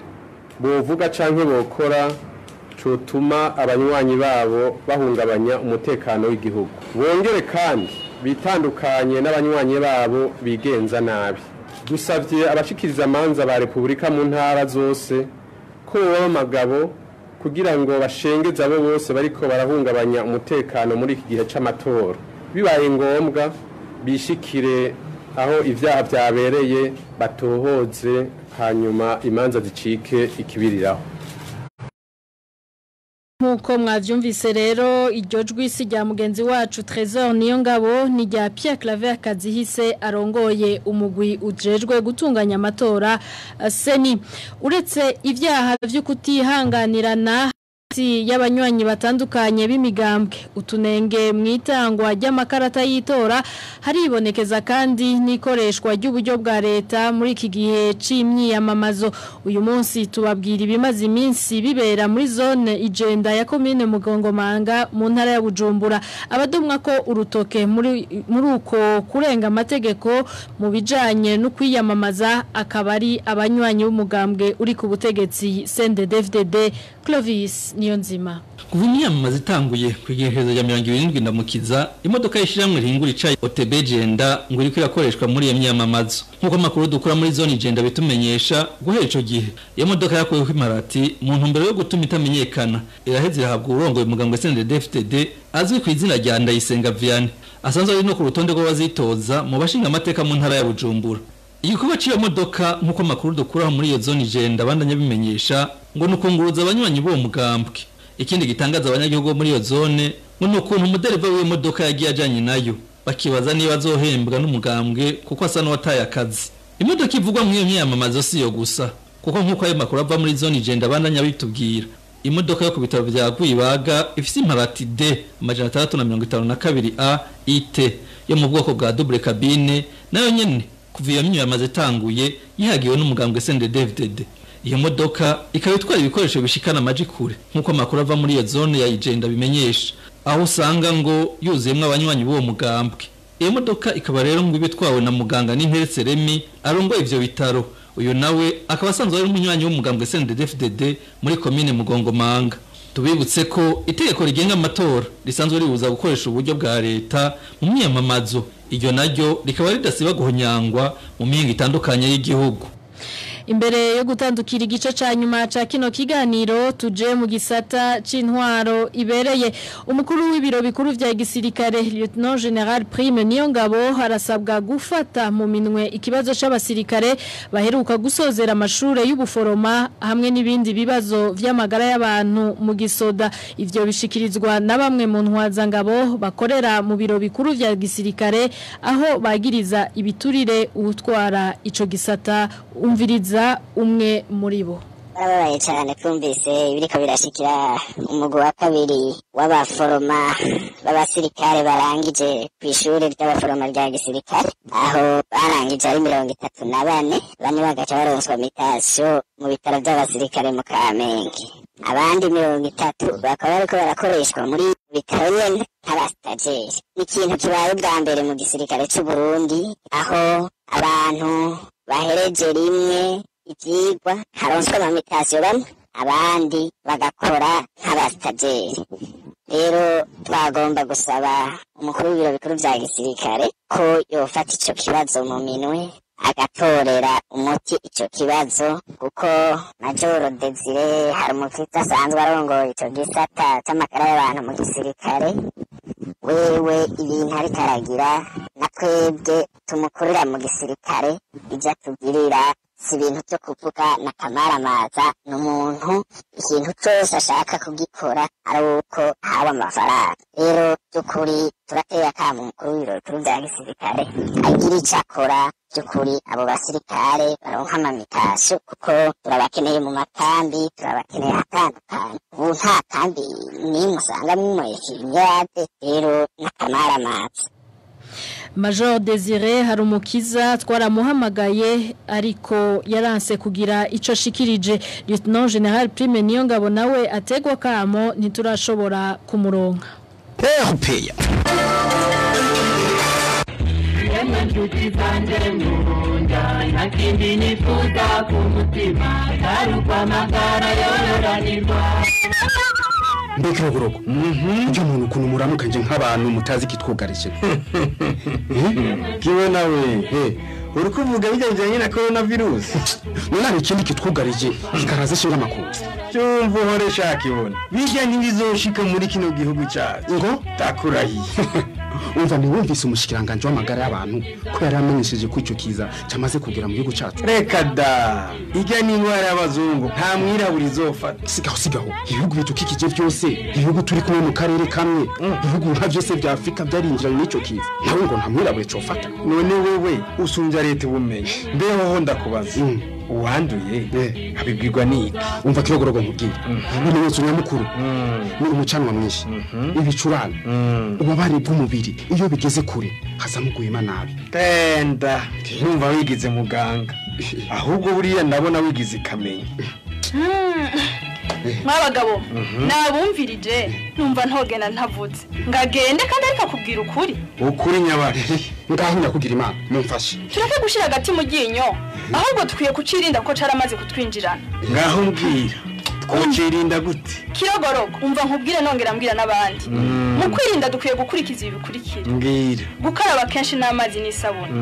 bovuga canke bokora cotuma abanywanyi babo bahungabanya umutekano w'igihugu. Bongere kandi bitandukanye n'abanywanyi babo bigenza nabi. Dusavye abashikiriza amanza ba Repubulika mu ntara zose ko boba amagabo kugira ngo bashengeze abo bose bariko barahungabanya umutekano muri iki gihe c'amatora. Bibaye ngombwa bishikire aho ivyaha vyabereye, batohoze, hanyuma imanza zicike ikibiriraho. Nkuko mwavyumvise rero, iryo jwi si rya mugenzi wacu Trésor Niyongabo, ni rya Pierre Claver Kazihise arongoye umugwi ujejwe gutunganya amatora CENI. Uretse ivyaha vyo kutihanganirana y'abanywanyi batandukanye b'imigambwe, utunenge mwitangwa ry'amakarata y'itora, haribonekeza kandi n'ikoreshwa ry'uburyo bwa leta muri iki gihe c'imyiyamamazo. Uyu munsi tubabwira ibimaze iminsi bibera muri zone Ijenda ya komine Mugongomanga mu ntara ya Bujumbura. Abadomwa ko urutoke muri uko kurenga amategeko mu bijanye no kwiyamamaza akaba ari abanywanyi b'umugambwe uri ku butegetsi CNDD-FDD. Clovis Niyonzima. Kuva imyamamazo itanguye ku igenekerezo rya 27 Ndamukiza, imodoka y'ishyirahamwe rihingura icayi OTB Jenda ngo iriko irakoreshwa muri iyo myamamazo. Nk'uko amakuru dukura muri zone Ijenda bitumenyesha, guhera ico gihe iyo modoka yakuweho imparati mu ntumbero yo gutuma itamenyekana, iraheze irahabwa uwurongoye umugambwe CNDD-FDD azwi ku izina rya Ndayisenga Vianney, asanzwe ari no ku rutonde rw'abazitoza mu bashinga amateka mu ntara ya Bujumbura. Igikorwa c'iyo modoka, nk'uko amakuru dukuraho muri iyo zone Ijenda abandanya bimenyesha, ngo nukunguruza abanywanyi b'uwo mugambwe. Ikindi gitangaza abanyagihugu bo muri iyo zone ngo ni ukuntu umudereva w'iyo modoka yagiye ajanye nayo, bakibaza niba azohembwa n'umugambwe kuko asa n'uwataye akazi. Imodoka ivugwa muri iyo myamamazo si yo gusa, kuko nk'uko ayo makuru ava muri zone Ijenda abandanya bitubwira, imodoka yo ku bitaro vya Rwibaga ifise imparati D 652 A IT yo mu bwoko bwa double cabine, nayo nyene kuva iyo myamamazo itanguye yihagiwe n'umugambwe CNDD-FDD. Iyo modoka ikaba itwara ibikoresho bishikana amaji kure, nk'uko amakuru ava muri iyo zone ya Ijenda bimenyesha, aho usanga ngo yuzuyemwo abanywanyi b'uwo mugambwe. Iyo modoka ikaba rero ngo iba itwawe na muganga Ninteretse Remy arongoye ivyo bitaro. Uyu nawe akaba asanzwe ari umunywanyi w'umugambwe CNDD-FDD muri komine Mugongomanga. Tubibutse ko itegeko rigenga amatora risanzwe ribuza gukoresha uburyo bwa leta mu myamamazo, iryo naryo rikaba ridasiba guhonyangwa mu mihingo itandukanye y'igihugu. Imbere yo gutandukira igice ca nyuma ca kino kiganiro, tuje mu gisata c'intwaro ibereye. Umukuru w'ibiro bikuru vya gisirikare, Lieutenant General Prime Niyongabo, arasabwa gufata mu minwe ikibazo c'abasirikare baheruka gusozera amashure y'ubuforoma hamwe n'ibindi bibazo vy'amagara y'abantu mu gisoda. Ivyo bishikirizwa na bamwe mu ntwazangabo bakorera mu biro bikuru vya gisirikare, aho bagiriza ibiturire uwutwara ico gisata. Umviriza umwe muri bo. Barababaye cyane twumvise ibiriko birashikira umugwi wa kabiri w'abaforoma b'abasirikare barangije kw'ishure ry'abaforoma rya gisirikare, aho barangije ari 34, bane bagaca baronswa mutation mu bitaro by'abasirikare mu Kamenge, abandi 30 bakaba bariko barakoreshwa muri bitaro nyene nk'abastajeri. Ni ikintu kibaye ubwa mbere mu gisirikare c'u Burundi, aho abantu bahereje rimwe ivyigwa haronswa amamutation bamwe, abandi bagakora nk'abastajeri. Rero twagomba gusaba umukuru w'ibiro bikuru vya gisirikare ko yofata ico kibazo mu minwe, agatorera umuti ico kibazo, kuko Majoro Desire hari umukristo asanzwe arongoye ico gisata c'amagara y'abantu mu gisirikare, wewe ibintu ariko aragira na twebwe tumukurira mu gisirikare ivyo atugirira Si ibintu byo kuvuga na kamaramaza, ni umuntu ikintu cyose ashaka kugikora ari uko haba amafaranga. Rero by'ukuri turateye akamo umukuru w'ibiro bikuru bya gisirikare agira icyo akora by'ukuri, abo basirikare baronka amamitasiyo kuko turabakeneye mu makambi, turabakeneye ahatandukanye. Ubu nta kambi n'imwe usanga mwimurikira, rero n'akamaramaza. Major Desire Harumukiza twaramuhamagaye ariko yaranse kugira ico ashikirije. Lieutenant General Prime Niyongabo nawe ategwa kamo ntiturashobora kumuronka. RPA. Inshuti zanjye nkunda, nta kindi nifuza ku mutima atari ukwamagara yororanirwa. Mbega Rogorogo, ujya umuntu ukuntu muramukanje nk'abantu mutazi kitwugarije? Kiwe nawe uri kuvuga bijyanye na coronavirus? None hari ikindi kitwugarije kikaraza ishinga amakuru? Cyumva uhore shaka ibona bijya ntibizoshika muri kino gihugu cyacu. Ngo takurahiye. Umva, ntiwumvise umushikiranganje w'amagara y'abantu ko yari amenyesheje ko icyo kiza cyamaze kugera mu gihugu cyacu? Reka da, ijya n'indwara y'abazungu, nta mwirabura izofata. Sigaho, sigaho. Ibihugu bidukikije byose, ibihugu turi kumwe mu karere kamwe, ibihugu nka byose bya Afurika byarinjiranye n'icyo kiza, nawe ngo nta mwirabura cofata? None wewe usumbya leta ubumenyi? Mbeho ndakubaza, uwanduye abibwirwa n'iki? Umva Kirogorogo, nkubwire ibimenyetso nyamukuru ni umucanwa mwinshi, ibicurane, ububabare bw'umubiri. Iyo bigeze kure hazamo guhema nabi. Tenda numva wigize muganga, ahubwo buriya ndabona wigize ikamenya. Mwabagabo, nabumvirije numva ntogenda ntavutse ngagende, kandi ariko akubwira ukuri. Ukuri nyabari? Ngaho nyakugira Imana mumfashe. Tureke gushira agati mu ryinyo, ahubwo dukwiye kucirinda ko caramaze kutwinjirana. Ngaho mbwira, twocirinda gute? Kirogorogo, umva nkubwire nongera mbwira n'abandi. Mu kwirinda dukwiye gukurikiza ibi bikurikira: Mbwira. Gukaraba kenshi n'amazi n'isabune,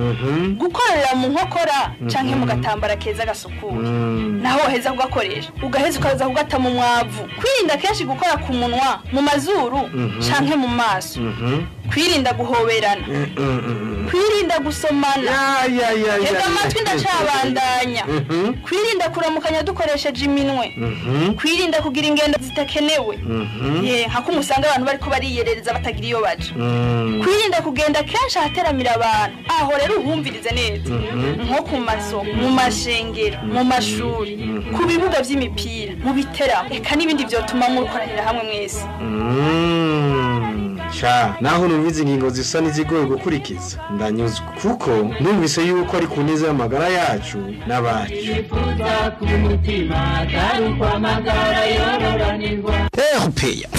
gukorera mu nkokora canke mu gatambara keza gasukuye, naho waheza kugakoresha ugaheza ukaza kugata mu mwavu, kwirinda kenshi gukora ku munwa, mu mazuru canke mu maso, kwirinda guhoberana, kwirinda gusomana. Tega amatwi, ndacabandanya. Kwirinda kuramukanya dukoresheje iminwe, kwirinda kugira ingendo zitakenewe, ye nka umusanga abantu bariko bariyerereza batagira iyo baja, kwirinda kugenda kenshi ahateramira abantu. Aho rero uhumvirize neza, nko ku masoko, mu mashengero, mu mashuri, ku bibuga vy'imipira, mu biteramo, eka n'ibindi vyotuma mukoranira hamwe mwese. Sha, naho numvise ingingo zisa n'izigoye gukurikiza, ndanyuzwe kuko numvise yuko ari ku neza y'amagara yacu n'abacu. Nifuza ku mutima atari ukwamagara yororanirwa. RPA.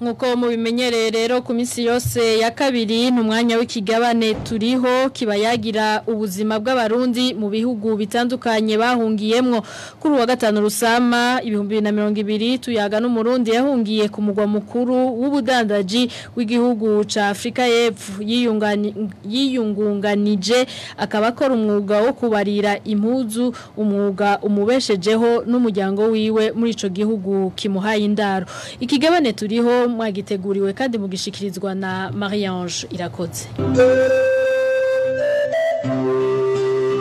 Nkuko mubimenyereye rero, ku minsi yose ya kabiri ni umwanya w'ikigabane Turiho, kiba yagira ubuzima bw'abarundi mu bihugu bitandukanye bahungiyemwo. Kuri uwa gatanu Rusama 2020 tuyaga n'umurundi yahungiye ku mugwa mukuru w'ubudandaji w'igihugu ca Afrika y'Epfo. Yiyungunganije akaba akora umwuga wo kubarira impuzu, umwuga umubeshejeho n'umuryango wiwe muri ico gihugu kimuhaye indaro. Ikigabane Turiho mwagiteguriwe kandi mugishikirizwa na Marie-Ange Irakoze.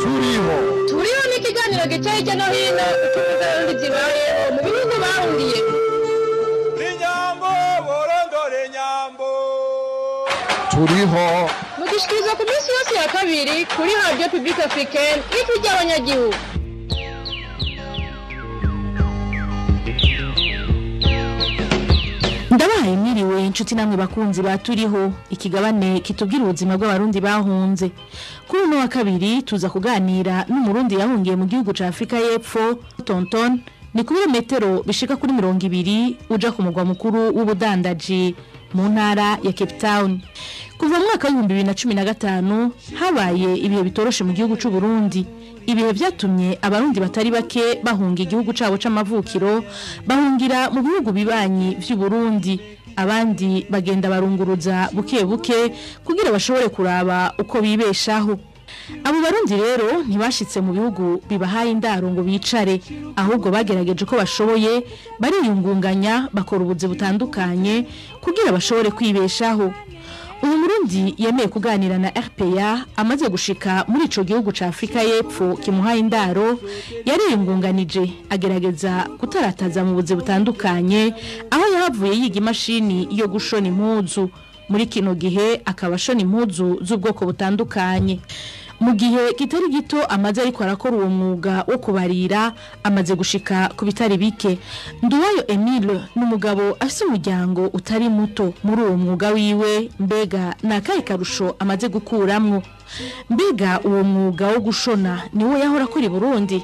Turiho. Turiho ni ikiganiro gica hirya no hino utuvuga abarundi zibayeho mu bihugu bahungiye. Inyambo borondore nyambo. Turiho. Mugishikirizwa ku minsi yose ya kabiri kuri Radio Publique Africaine, Ijwi ry'Abanyagihugu. Ndabahaye mwiriwe inshuti namwe bakunzi baturiho, ikigabane kitubwira ubuzima bw'abarundi bahunze. Kuri uno wa kabiri tuza kuganira n'umurundi yahungiye mu gihugu ca Afrika y'Epfo, Tonton, ni ku birometero bishika kuri 20 uja ku mugwa mukuru w'ubudandaji mu ntara ya Cape Town. Kuva mu mwaka w'ibihumbi 2015 habaye ibihe bitoroshe mu gihugu c'u Burundi. Ibihe vyatumye abarundi batari bake bahunga igihugu cabo c'amavukiro, bahungira mu bihugu bibanyi vy'u Burundi. Abandi bagenda barunguruza buke buke kugira bashobore kuraba uko bibeshaho. Abo barundi rero ntibashitse mu bihugu bibahaye indaro ngo bicare, ahubwo bagerageje uko bashoboye bariyungunganya, bakora ubuzi butandukanye kugira bashobore kwibeshaho. Uyu Murundi yemeye kuganira na RPA amaze gushika muri ico gihugu ca Afrika y'Epfo kimuhaye indaro, yariyungunganije agerageza kutarataza mu buzi butandukanye, aho yahavuye yiga imashini yo gushona impuzu. Muri kino gihe akaba ashona impuzu z'ubwoko butandukanye. Mu gihe kitari gito amaze ariko arakora uwo mwuga wo kubarira, amaze gushika ku bitari bike. Nduwayo Emile n'umugabo afise umuryango utari muto muri uwo mwuga wiwe, mbega nakaye karusho amaze gukuramwo? Mbega uwo mwuga wo gushona niwo yahora akora i Burundi?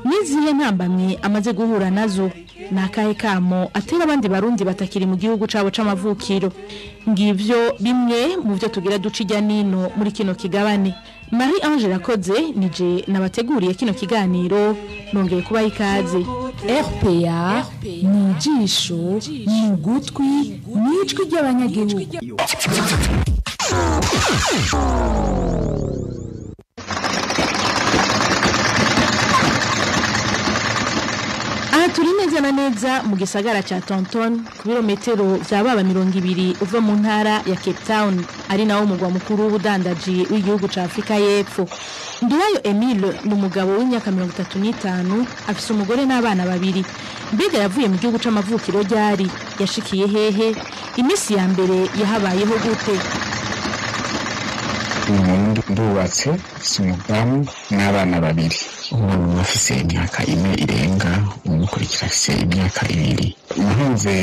Nizihe ntambamye amaze guhura nazo? Nakahe kamo atera abandi barundi batakiri mu gihugu cabo c'amavukiro? Ngivyo bimwe mu byo tugira duca nino muri kino kigabane. Marie Ange Rakoze nije nabateguriye kino kiganiro, nongeye kubaha ikaze. RPA ni ijisho, ni ugutwi, ni ijwi ry'abanyagihugu. Aha turi neza na neza mu gisagara ca Tonton, ku birometero vya baba 20 uva mu ntara ya Cape Town, ari nawo mugwa mukuru w'ubudandaji w'igihugu ca Afrika y'Epfo. Nduwayo Emile ni umugabo w'imyaka 35, afise umugore n'abana babiri. Mbega yavuye mu gihugu c'amavukiro ryari? Yashikiye hehe? Imisi ya mbere yahabayeho gute? Ndubatse, mfise umudamu n'abana babiri. Umwana umwe afise imyaka 4 irenga, umukurikira afise imyaka 2. Nahunze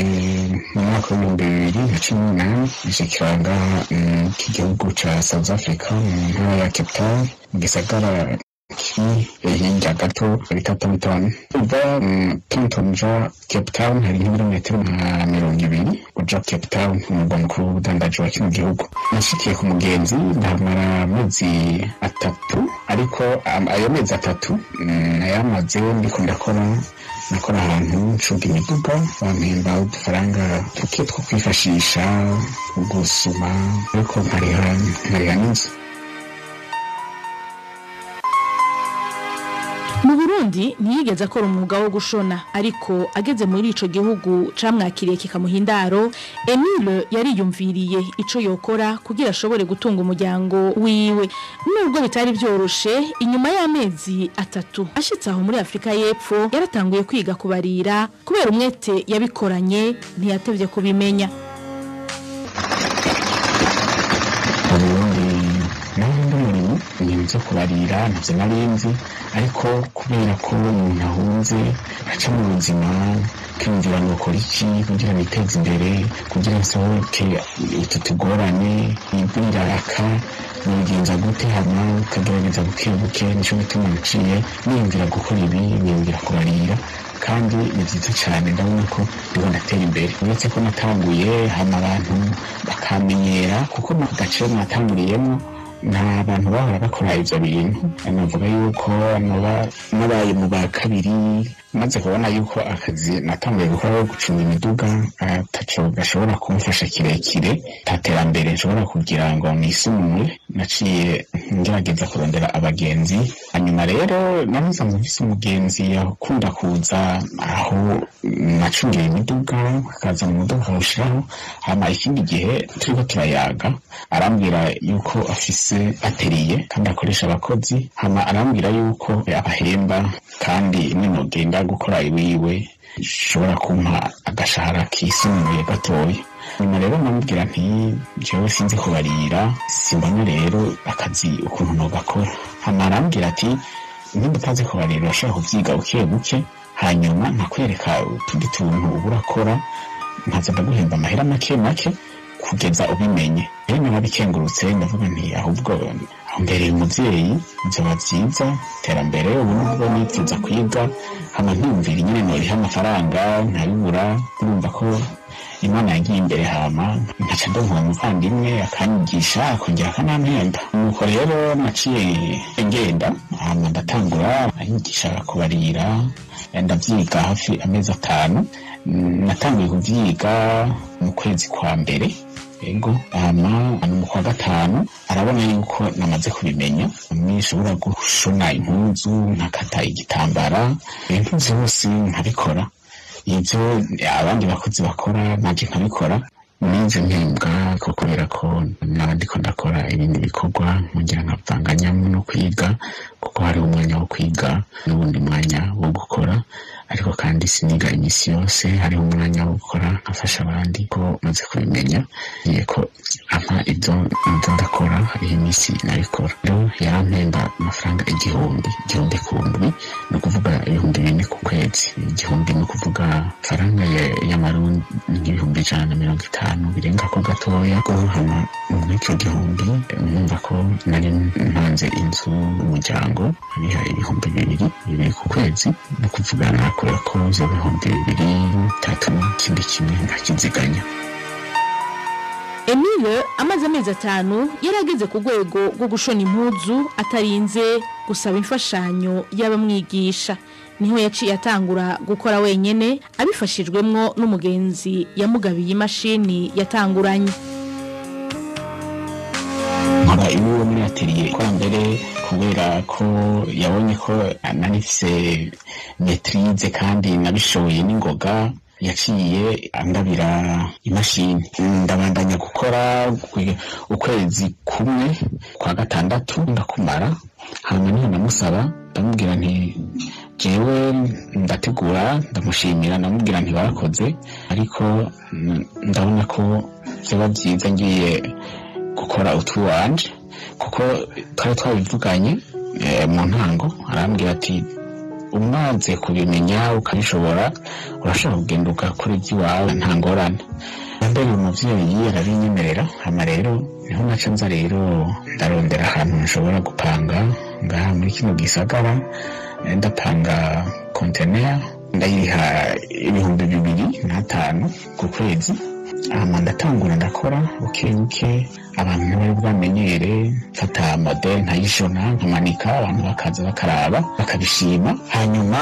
mu mwaka w'2018 nshikira ngaha mu gihugu ca South Africa, mu ntara ya Cape Town, mu gisagara kiri hirya gato bita Taunton. Uva Taunton uja Cape Town hari nk'ibirometero nka 20 uja Cape Town, umurwa mukuru w'ubudandaji wa kino gihugu. Nashikiye ku mugenzi ndahamara amezi 3, ariko ayo mezi 3 nayamaze ndiko ndakora, nakora ahantu ncunga imiduga, bampemba udufaranga duke two kwifashisha gusuma, ariko nkariha n'inzu. Mu Burundi ntiyigeze akora umwuga wo gushona, ariko ageze muri ico gihugu camwakiriye kikamuha indaro, Emile yariyumviriye ico yokora kugira ashobore gutunga umuryango wiwe. Nubwo bitari byoroshe, inyuma y'amezi 3 ashitse aho muri Afrika y'Epfo yaratanguye kwiga kubarira. Kubera umwete yabikoranye ntiyatevye kubimenya. Ibintu byo kubarira ntavyo narinzi, ariko kubera ko umuntu ahunze aca mu buzima kwiyumvira ngo ukora iki kugira niteze imbere, kugira nsohoke utu tugorane, iraka nigenza gute, hama ukagerageza buke buke. Nico gituma naciye niyumvira gukora ibi, niyumvira kubarira, kandi ni vyiza cane. Ndabona ko ndiko ndatera imbere, uretse ko natanguye hama abantu bakamenyera, kuko mu gace natanguriyemo nta bantu bahora bakora ivyo bintu. Navuga yuko nabaye mu ba kabiri, maze kubona yuko akazi natanguye gukora ko gucunga imiduga ataco gashobora kumfasha kirekire, taterambere nshobora kugira ngo nisumure, naciye ngerageza kurondera abagenzi. Hanyuma rero nari nsanzwe mfise umugenzi yakunda kuza aho nacungiye imiduga, akaza mu modoka akawushiraho. Hama ikindi gihe turiko turayaga arambwira yuko afise ateriye kandi akoresha abakozi, hama arambwira yuko abahemba kandi ninogenda gukora iwiwe shobora kumpa agashahara kisumbuye gatoya. Nyuma rero namubwira nti jewe sinzi kubarira, simbona rero akazi ukuntu nogakora. Hama arambwira ati nimba utazi kubarira urashobora kuvyiga buke buke, hanyuma nkakwereka utundi tuntu uba urakora, nkaza ndaguhemba amahera make make kugeza ubimenye. Rero narabikengurutse, ndavuga nti ahubwo mbereye umuvyeyi vyoba vyiza, iterambere ubu nubwo nipfuza kwiga, hama nkiyumvira nyene noriha amafaranga nkabibura. Urumva ko Imana yagiye imbere, hama nkaca ndonka umuvandimwe akanyigisha akongera akanampemba. Nuko rero naciye ngenda, hama ndatangura anyigisha kubarira, ndavyiga hafi amezi 5. Natanguye kuvyiga mu kwezi kwa mbere, ego, hama mu kwa 5 arabona yuko namaze kubimenya, nishobora gushona impuzu, nkakata igitambara, ibintu vyose nkabikora, ivyo abandi bakozi bakora naje nkabikora. Nize mpembwa ko kubera ko naba ndiko ndakora ibindi bikorwa, nkongera nkavanganyamo no kwiga, kuko hariho umwanya wo kwiga n'uwundi mwanya wo gukora. Ariko kandi siniga iminsi yose, hariho umwanya wo gukora nkafasha abandi. Ko maze kubimenya ngiye ko ampa ibyo ndakora, hariho iminsi nabikora. Rero yarampemba amafaranga 1000 ku ndwi, ni ukuvuga 4000 ku kwezi. 1000 ni ukuvuga faranga y'amarundi 150,000 birenga ko gatoya. Hama muri ico 1000 numva ko nari mpanze inzu, umuryango abiha 2000 ku kwezi, ni ukuvuga nakora ko ivyo 2000 3 ikindi kimwe ntakiziganya. Emile amaze amezi 5 yarageze ku rwego rwo gushona impuzu atarinze gusaba imfashanyo y'abamwigisha. Niho yaciye atangura gukora wenyene abifashijwemwo n'umugenzi yamugabiye imashini yatanguranye. Nkora iwiwe muri atelier kwa mbere, kubera ko yabonye ko nanifise maîtrise kandi nabishoboye n'ingoga, yaciye angabira imashini. Ndabandanya gukora ukwezi kumwe kwa gatandatu ndakumara. Hanyuma niho namusaba, ndamubwira nti jewe ndategura, ndamushimira, ndamubwira nti barakoze, ariko ndabona ko byaba byiza ngiye gukora utuwanje, kuko twari twabivuganye mu ntango. Arambwira ati umaze kubimenya ukabishobora urashobora kugenda ugakora iby'iwawe nta ngorane. Mbere umuvyeyi arabinyemerera. Hama rero niho naca nza rero ndarondera ahantu nshobora gupanga ngaha muri kino gisagara. Ndapanga konteneri ndayiha 2005 ku kwezi. Hama ndatangura ndakora buke buke, abantu ntibari bwamenyere. Mfata model nkayishona nkamanika, abantu bakaza bakaraba bakabishima. Hanyuma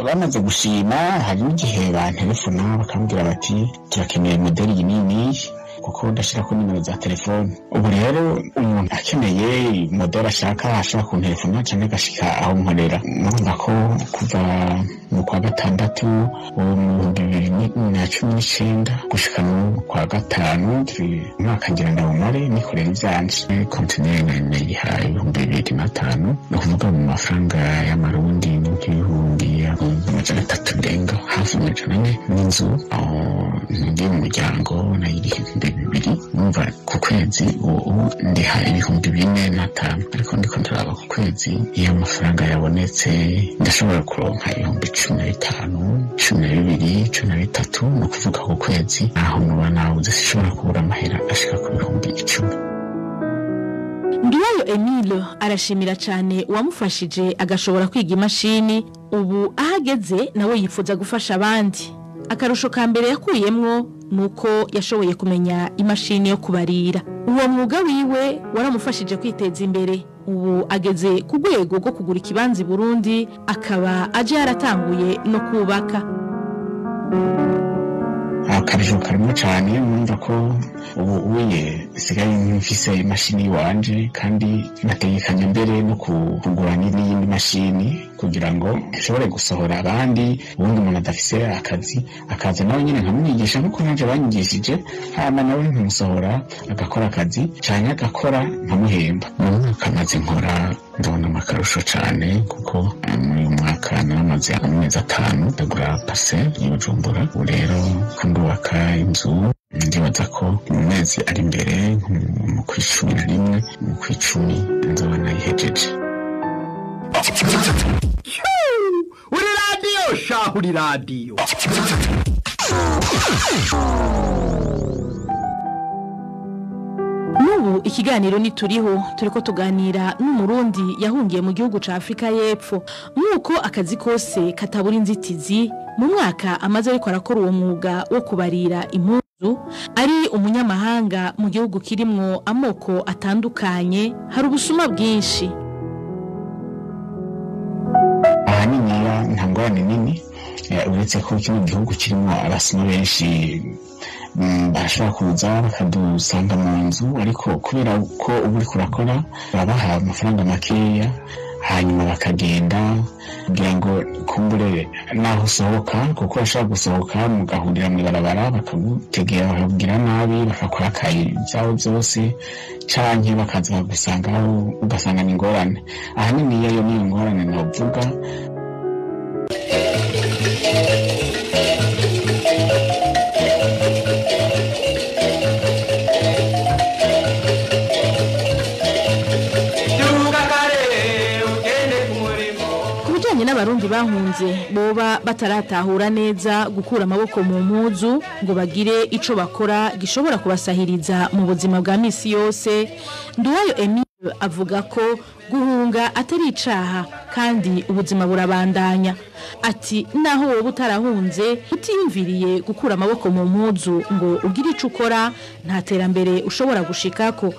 bamaze gushima, hari n'igihe bantelefona bakambwira bati turakeneye model iyi n'iyi, kuko ndashirako nimero za telefone. Ubu rero umuntu akeneye model ashaka ashobora kuntelefona canke agashika aho nkorera. Murumva ko kuva mu kwa gatandatu mu 2019 gushika mu kwa gatanu umwaka ngira ndawumare nikorera ivyanje. Kontineri nayiha 2005, ni ukuvuga mu mafaranga y'amarundi ni 300,000 birenga, hafi 400. N'inzu ndi mu muryango nayiriha 2000. Numva ku kwezi ubu ndiha 4005, ariko ndiko ndaraba ku kwezi iyo amafaranga yabonetse ndashobora kuronka 15,000, 12, 13. Ni ukuvuga ku kwezi aho noba nabuze sinshobora kubura amahera ashika ku 10,000. Nduwayo Emile arashimira cyane uwamufashije agashobora kwiga imashini. Ubu ahageze nawe yifuza gufasha abandi. Akarusho ka mbere yakuyemwo nuko yashoboye kumenya imashini yo kubarira. Uwo mwuga wiwe waramufashije kwiteza imbere. Ubu ageze ku rwego rwo kugura ikibanza i Burundi, akaba aje yaratanguye no kubaka. Akarusho karimo cyane, numva ko ubu uye sigaye mfise imashini iwanje, kandi nategekanya mbere no kugura n'iyindi mashini kugira ngo nshobore gusohora abandi. Ubundi umuntu adafise akazi akaza nawe nyine nkamwigisha nkuko nanje banyigishije, hama nawe nkamusohora agakora akazi canke agakora nkamuhemba. Mu mwaka maze nkora ndabona amakarusho cane, kuko muri uyu mwaka naramaze amezi 5 ndagura parcelle i Bujumbura. Ubu rero ndubaka inzu, ndibaza ko mu mezi ari imbere mu kwa 11 mu kwa 10 nzoba nayihejeje. Uri radiyo shahu, uri radiyo. Nubu ikiganiro nituriho turiko tuganira n'umurundi yahungiye mu gihugu ca Afrika y'Epfo. Nkuko akazi kose katabura inzitizi, mu mwaka amaze ariko arakora uwo mwuga wo kubarira impuzu, ari umunyamahanga mu gihugu kirimwo amoko atandukanye, hari ubusuma bwinshi. Ahanini nta ngorane nini, uretse ko kino gihugu kirimo abasuma benshi barashobora kuza bakadusanga mu nzu, ariko kubera ko uba uriko urakora babaha amafaranga makeya, Hanyuma bakagenda kugira ngo kumbure naho usohoka, kuko bashobora gusohoka mugahurira mw'ibarabara, bakagutegera, bakakubwira nabi, bakakwaka ibyawe byose, canke bakaza bagusangaho, ugasanga ni ingorane. Ahanini iyo niyo ngorane novuga. Ku bijyanye n'abarundi bahunze boba bataratahura neza gukura amaboko mu mpuzu ngo bagire ico bakora gishobora kubasahiriza mu buzima bwa misi yose, Nduwayo Emile avuga ko guhunga atari icaha kandi ubuzima burabandanya. Ati naho wowe utarahunze utiyumviriye gukura amaboko mu mpuzu ngo ugire ico ukora, nta terambere ushobora gushikako.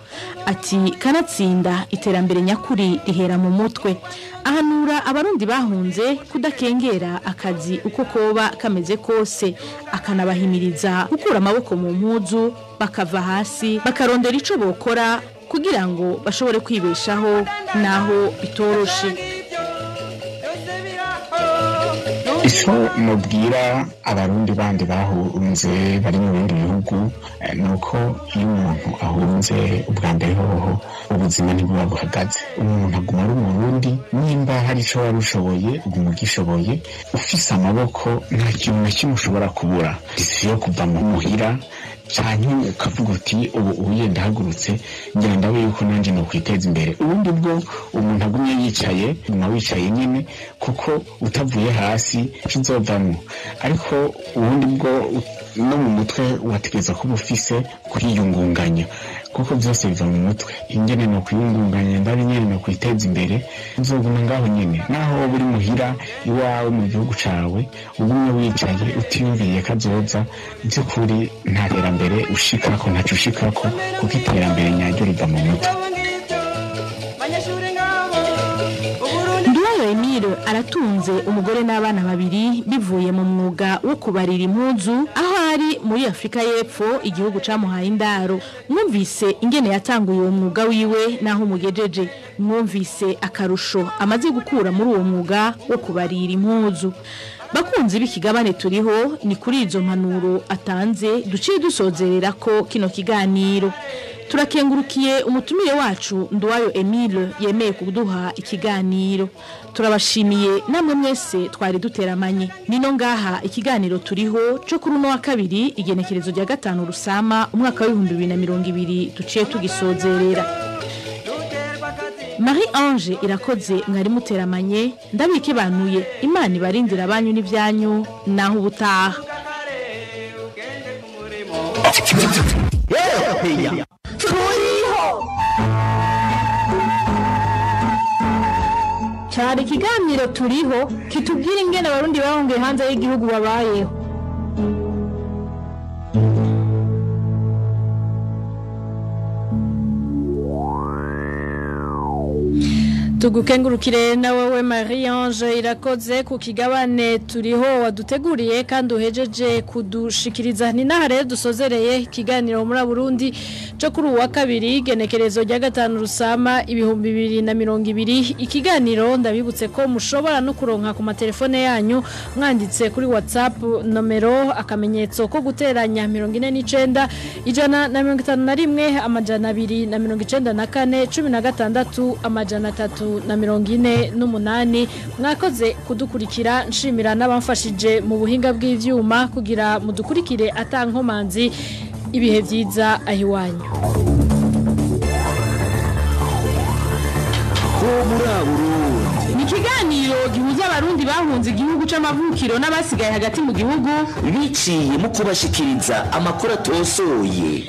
Ati kanatsinda iterambere nyakuri rihera mu mutwe. Ahanura abarundi bahunze kudakengera akazi uko koba kameze kose, akanabahimiriza gukura amaboko mu mpuzu bakava hasi bakarondera ico bokora kugira ngo bashobore kwibeshaho naho bitoroshe. Ico mubwira abarundi bandi bahunze bari mu bindi bihugu, nuko iyo umuntu ahunze ubwa mbere hoho ubuzima ntibuba buhagaze. Umuntu aguma ari umurundi, nimba hari ico wari ushoboye uguma ugishoboye, ufise amaboko nta kintu na kimwe ushobora kubura. Isi yo kuva mu muhira canke ukavuga uti ubu ubuye ndahagurutse ngira ndabe yuko nanje nokwiteza imbere. Ubundi bwo umuntu agumye yicaye, guma wicaye nyene, kuko utavuye hasi kizovamwo. Ariko ubundi bwo no mu mutwe wategereza kuba ufise kwiyungunganya, kuko byose biva mu mutwe. Ingene no kwiyungunganya ndabe nyene no kwiteza imbere, uzoguma ngaho nyene naho woba uri muhira iwawe mu gihugu cawe, ugumye wicaye utiyumviriye kazoza, by'ukuri nta terambere ushikako, ntaco ushikako, kuko iterambere nyaryo riva mu mutwe. Nduwayo Emile aratunze umugore n'abana babiri bivuye mu mwuga wo kubarira impuzu aho ari muri Afrika y'Epfo, igihugu camuhaye indaro. Mwumvise ingene yatanguye uwo mwuga wiwe naho umugejeje, mwumvise akarusho amaze gukura muri uwo mwuga wo kubarira impuzu. Bakunzi b'ikigabane turiho, ni kuri izo mpanuro atanze duciye dusozerera ko kino kiganiro. Turakengurukiye umutumire wacu Nduwayo Emile yemeye kuduha ikiganiro. Turabashimiye namwe mwese twari duteramanye. Nino ngaha ikiganiro turiho cyo kuri uno wa kabiri igenekerezo rya 5 Rusama umwaka wa 2020 duciye tugisozerera. Marie Ange Irakoze mwari muteramanye, ndabikebanuye. Imana ibarindira abanyu n'ivyanyu naho ubutaha. Cari ikiganiro turiho kitubwira ingene abarundi bahungiye hanze y'igihugu babayeho. Tugukengurukire na wewe Marie Ange Irakoze ku kigabane turiho waduteguriye kandi uhejeje kudushikiriza. Ni naha rero dusozereye ikiganiro muri Burundi cyo kuri uwa kabiri genekerezo rya 5 Rusama 2020. Ikiganiro ndabibutse ko mushobora no kuronka ku matelefone yanyu mwanditse kuri WhatsApp nomero akamenyetso ko guteranya 49 151 294 16 348. Mwakoze kudukurikira, nshimira n'abamfashije mu buhinga bw'ivyuma kugira mudukurikire atankomanzi. Ibihe byiza ahiwanyu. Ni ikiganiro gihuza abarundi bahunze igihugu c'amavukiro n'abasigaye hagati mu gihugu biciye mu kubashikiriza amakuru atosoye.